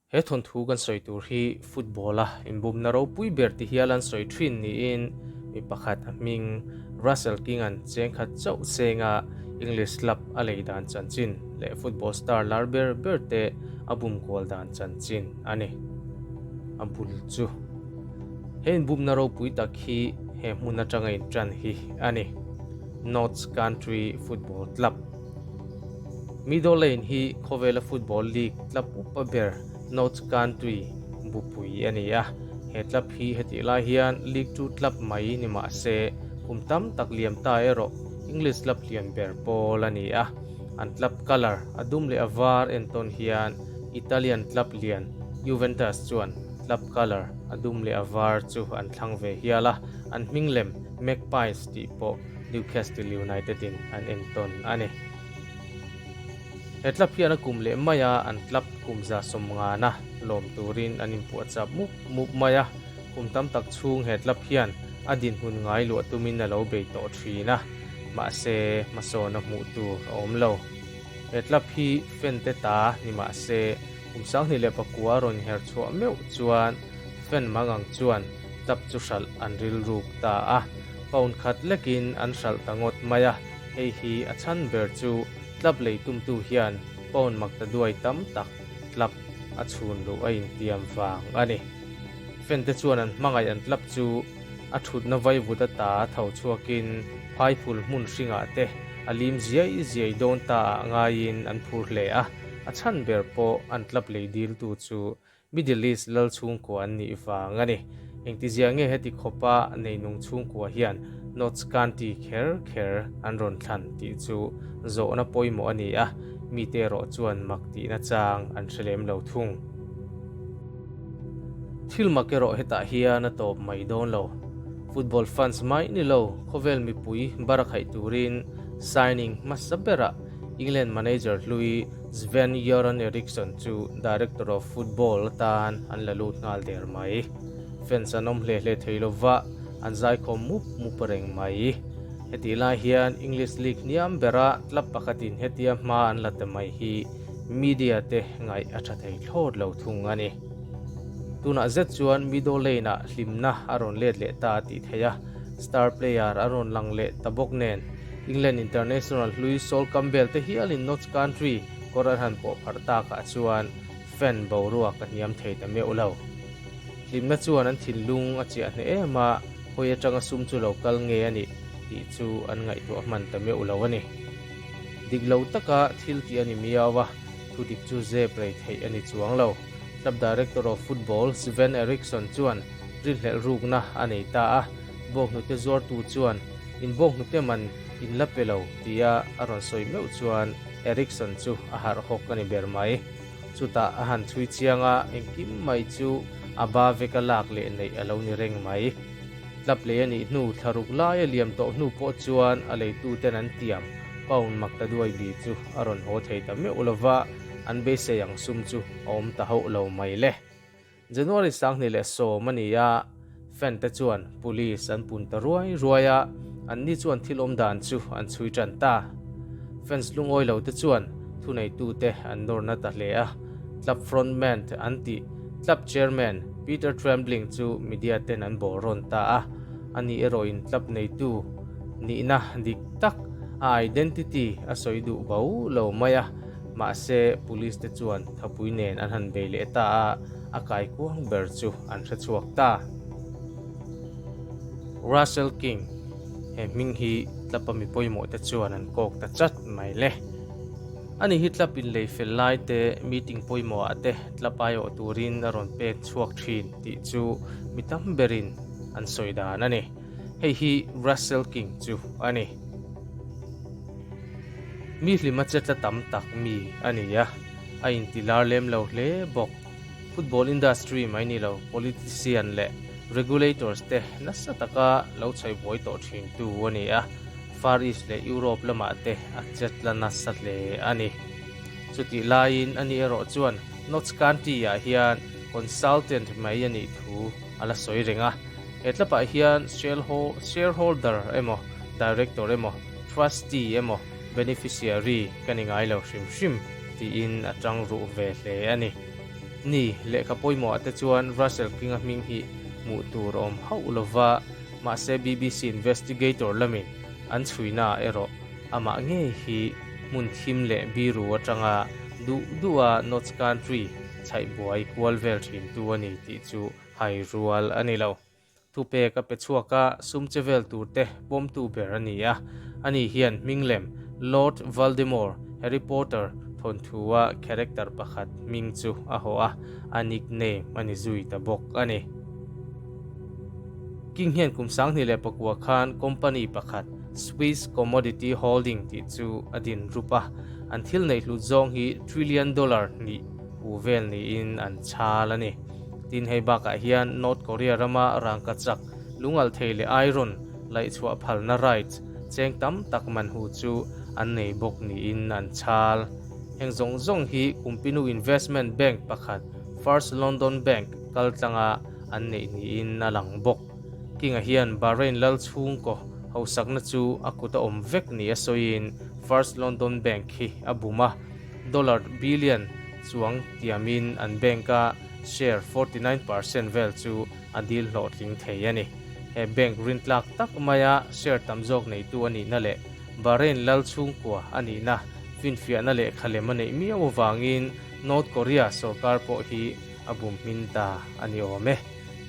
He thawnthu kan sawi tur hi football-a inbumna ropui ber ti hial an sawi thin niin mi pakhat a hming Russell King-a'n cheng khat chauh senga English club a lei dan chanchin leh football star lar ber ber te a bum kual dan chanchin a ni. A bul chu he inbumna ropui tak hi he hmun atanga intan hi a ni, Notts Country Football Club. Meadow Lane hi khawvela football league club upa ber Notts County bupui a ni a, he club hi hetih lai hian League Two club mai ni mah se kum tam tak liam ta erawh English club lian ber pawl a ni a, an club colour a dum leh a var entawn hian Italian club lian Juventus chuan club colour a dum leh a var chu an thlang ve hial a, an hming lem Magpies tih pawh Newcastle United in an entawn a ni. He club hian a kum leh mai a, an club kum 150na lawm turin an inpuahchap mup mup mai a, kum tam tak chhung he club hian a dinhmun ngai luah tumin a lo bei tawh thin a, mahse hmasawn a hmuh tur a awm lo. He club hi fan te ta ni mahse kum 2009 a rawn her chhuah meuh chuan fan mangang chuan club chu hralh an rilruk ta a. Pound khat lekin an hralh ta ngawt mai a, hei hi a chhan ber chu club lei tumtu hian pound makta duai tam tak club a chhun luh a intiam vang a ni. Fan te chuan an hmangaih an club chu a thutna vaivut ata tho chhuakin phaiphul hmun hringah te a lim ziai ziai dawn ta ah ngaiin an phur hle a, a chhan ber pawh an club lei diltu chu Middle East lal chhungkua an nih vang a ni. Engtizia nge heti khawpa neinung chhungkua hian Notts County kher kher an rawn thlan tih chu zawhna pawimawh a ni a, mite erawh chuan mak tihna chang an hre lem lo thung. Thil mak erawh hetah hian a tawp mai dawn lo. Football fans mai ni lo, khawvel mipui bar a khaih turin signing hmasa berah England manager hlui Sven Göran Eriksson chu Director of Football atan an la lut nghal der mai. Fans an awm hle hle thei lova, an zaikhawm mup mup reng mai. Hetih lai hian English League hniam bera club pakhatin hetia hma an la ta mai hi media te ngaih a tha thei thlawt lo thung a ni. Tunah zet chuan Meadow Lane-ah hlimna a rawn let leh ta a tih theih a, star player a rawn lang leh ta bawk nen. England international hlui Sol Campbell te hialin Notts Country kawr an han pawh pharh takah chuan fan boruak a hniam thei ta meuh lo. Hlimna chuan an thinlung a chiah hneh em a, hawi atanga sum chu lo kal nge a nih tih chu an ngaihtuah hman ta meuh lo a ni. Dik lo taka thil tih a ni miau a, thu dik chu zep rei theih a ni chuang lo. Club director of football Sven Eriksson chuan rinhlelh rukna a nei ta a, bawnghnute zuartu chuan In bawnghnute man in la pe lo tia a rawn sawi meuh chuan Erickson chu a harh hawk a ni ber mai. Chutah a han chhui chiang a, engkim mai chu a ba veka lak leh neih a lo ni reng mai. Tlap lei a nih hnu thlaruk lai a liam tawh hnu pawh chuan a leituten an tiam pound makta duai bi chu a rawn haw thei ta meuh lova, an beisei ang sum chu a awm ta hauh lo mai le. January 2010 a ni a, fan te chuan police an pun ta ruai ruai a, anni chuan thil awm dan chu an chhui tan ta. Fans lungawi lo te chuan thuneitute an nawr na ta hle a, club frontman an tih club chairman Peter Trembling chu media ten an bawr rawn ta a, ani erawhin club neitu nihna dik tak a identity a sawi duh bo lo mai a. Mahse, police te chuan thapui nen an han bei leh ta a, a kaikuang ber chu an hre chhuak ta. Russell King, he hming hi tlapa mi pawimawh te chuan an kawk ta chat mai le. Ani hi tlap inlei fel lai te, meeting pawimawh ah te tlap aiawh turin a rawn pek chhuak thin tih chu mi tam berin an sawi dan a ni. Hei hi Russell King chu a ni. Mi hlima che tla tam tak mi a ni a, a inti lar lem lo hle bawk. Football industry mai ni lo, politician leh regulators te nasa taka lo chhaihbuai tawh thintu a ni a, Far East leh Europe lamah te a che tla nasa hle a ni. Chutih laiin ani erawh chuan Notts County-ah hian consultant mai a nih thu a la sawi reng a. He tlapah hian shareholder emaw, director emaw, trustee emaw, beneficiary ka ni ngai lo hrim hrim tiin a tang ruh ve hle a ni. Ni, lehkha pawimawhah te chuan Russell King-a hming hi hmuh tur a awm hauh lova, mahse BBC investigator lamin an chhuinaah erawh amah ngei hi hmun thim leh biru atanga duh duha Notts Country chhaih buai kual vel thintu a ni tih chu hai rual a ni lo. Thupek a pe chhuak a, sum che vel tur te pawmtu ber a ni a. Ani hian hming lem Lord Voldemort, Harry Potter thawnthua character pakhat hming chu a hawh a, a nickname a ni zui ta bawk a ni. King hian kum 2009 khan company pakhat Swiss Commodity Holding tih chu a din rup a, an thil neih hlut zawng hi trillion dollar hnih hu vel niin an chhal a ni. Tin, hei bakah hian North Korea rama rangka chak, lungal thei leh iron laihchhuah phalna rights cheng tam tak man hu chu an nei bawk niin an chhal. Heng zawng zawng hi Kumpinu Investment Bank pakhat First London Bank kal tlanga an neih niin a lang bawk. King-a hian Bahrain lal chhungkaw hausakna chu a kut a awm vek ni a sawiin First London Bank hi a bum a, dollar billion chuang tiamin an bank-a share 49% vel chu a dil hlawhtling thei a ni. He bank rintlak tak maia share tam zawk neitu a nihna leh Bahrain lal chhungkua a nihna finfiahna lehkha lem a neih miau avangin North Korea sorkar pawh hi a bum hmin ta a ni awm e.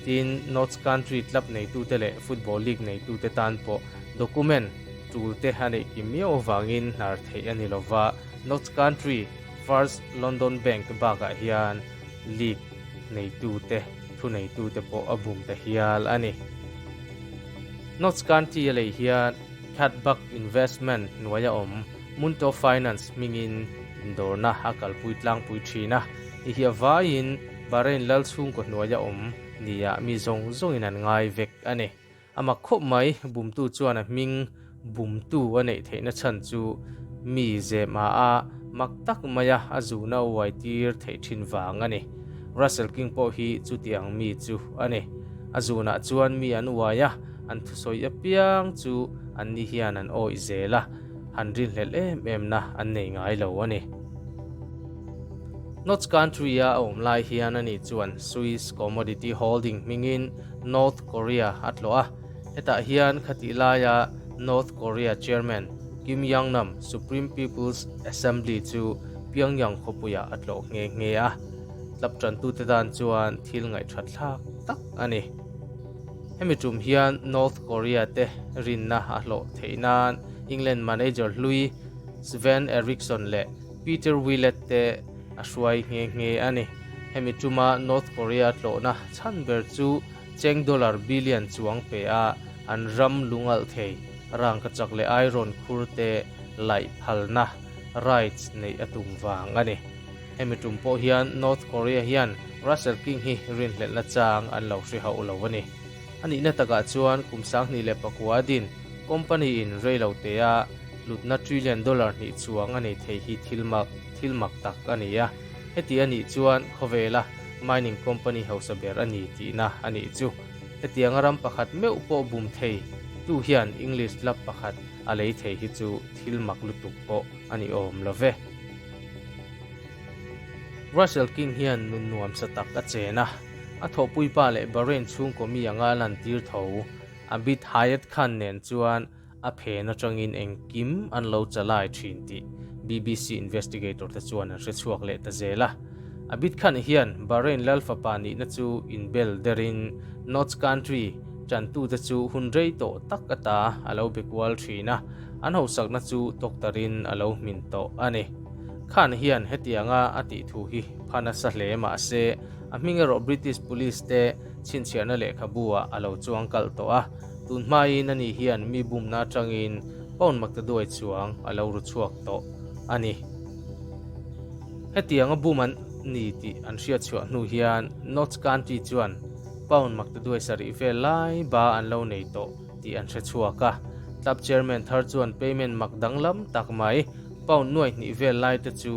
Tin, Notts Country club neitute leh football league neitute tan pawh document tul te a neih kim miau avangin hnar theih a ni lova, Notts Country First London Bank bakah hian league neitute thuneitute pawh a bum ta hial a ni. Notts County a lei hian Catbuck Investment hnuaia awm Munto Finance hmingin indawrna a kalpui tlangpui thin a, hei hi a vaiin Bahrain lal chhungkaw hnuaia awm nia mi zawng zawngin an ngai vek a ni. A mak khawp mai, bumtu chuan a hming bumtu a neih theihna chhan chu mi zema a mak tak maia a zuna uai tir theih thin vang a ni. Russell King pawh hi chutiang mi chu a ni. A zunah chuan mi an uai a, an thusawi apiang chu anni hian an awih zel a, han rinhlelh em emna an nei ngai lo a ni. Notts Country-a a awm lai hian ani chuan Swiss Commodity Holding hmingin North Korea a tlawh a, hetah hian khatih laia North Korea Chairman Kim Young-nam Supreme People's Assembly chu Pyongyang khawpuiah a tlawh nghe nghe a, club tantute tan chuan thil ngaihthat thlak tak a ni. Hemi tum hian North Korea te rinna a hlawh theih nan England manager hlui Sven Eriksson leh Peter Willett te a hruai nghe nghe a ni. Hemi tuma North Korea tlawhna chhan ber chu cheng dollar billion chuang pe a an ram lungalh thei rangka chak leh iron khur te laih phalna, rights, neih a tum vang a ni. Hemi tum pawh hian North Korea hian Russell King hi rinhlelhna chang an lo hre hauh lo a ni. A nihna takah chuan kum 2009 a din company in reilo tea hlutna trillion dollar hnih chuang a nei thei hi thil mak thil mak tak a ni a. Heti a nih chuan khawvela mining company hausa ber a ni tihna a nih chu. Hetianga ram pakhat meuh pawh bum thei tu hian English club pakhat a lei thei hi chu thil mak lutuk pawh a ni awm lo ve. Russell King hian nun nuamsa tak a chen a, a thawhpuipa leh Bahrain chhungkaw mi anga a lantir tho. Abid Hayat Khan nen chuan a phen atangin engkim an lo chalai thin tih BBC investigator te chuan an hre chhuak leh ta zel a. Abid Khan hian Bahrain lal fapa nihna chu inbel derin Notts Country tantute chu hun rei tawh tak ata a lo be kual thin a, an hausakna chu tawktarin a lo hmin tawh a ni. Khan hian hetianga a tih thu hi pha nasa hle mah se a hming erawh British Police te chhinchhiahna lehkhabu ah a lo chuang kalh tawh a. Tun hmain ani hian mi bumna atangin pound maktaduai chuang a lo ru chhuak tawh a ni. Hetianga bum an ni tih an hriat chhuah hnu hian Notts County chuan pound maktaduai sarih vel lai ba an lo nei tawh tih an hre chhuak a. Club chairman thar chuan payment mak danglam tak mai pound nuai hnih vel lai te chu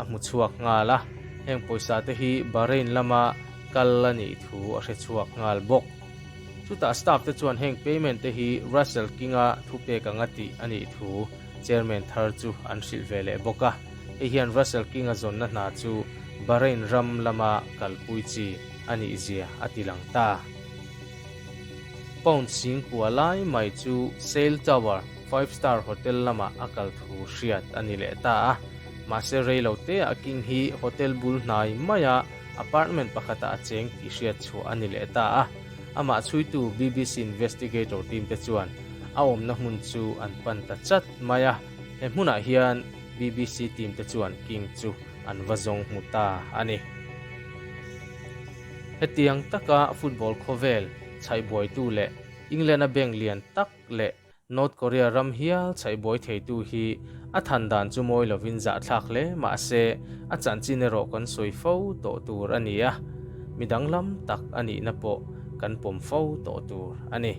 a hmu chhuak nghal a. Heng pawisa te hi Bahrain lama kal a nih thu a hre chhuak nghal bawk. Chutah staff te chuan heng payment te hi Russell King-a thupek anga tih a nih thu chairman thar chu an hrilh ve leh bawk a. Hei hian Russell King-a zawnna hna chu Bahrain ram lama kalpui chi a nih zia a tilang ta. Pound singkua lai mai chu Sail Tower Five Star Hotel lamah a kal thu hriat a ni leh ta a. Mahse rei lo teah King hi hotel bul hnai maia apartment pakhatah a cheng tih hriat chhuah a ni leh ta a. Amah chhuitu BBC Investigator team te chuan a awmna hmun chu an pan ta chat mai a. He hmunah hian BBC team te chuan King chu an va zawng hmu ta a ni. Hetiang taka football khawvel chhaihbuaitu leh England-a bank lian tak leh North Korea ram hial chhaihbuai theitu hi a than dan chu mawi lovin zahthlak hle mah se a chanchin erawh kan sawi fo tawh tur a ni a, mi danglam tak a nihna pawh kan pawm fo tawh tur a ni.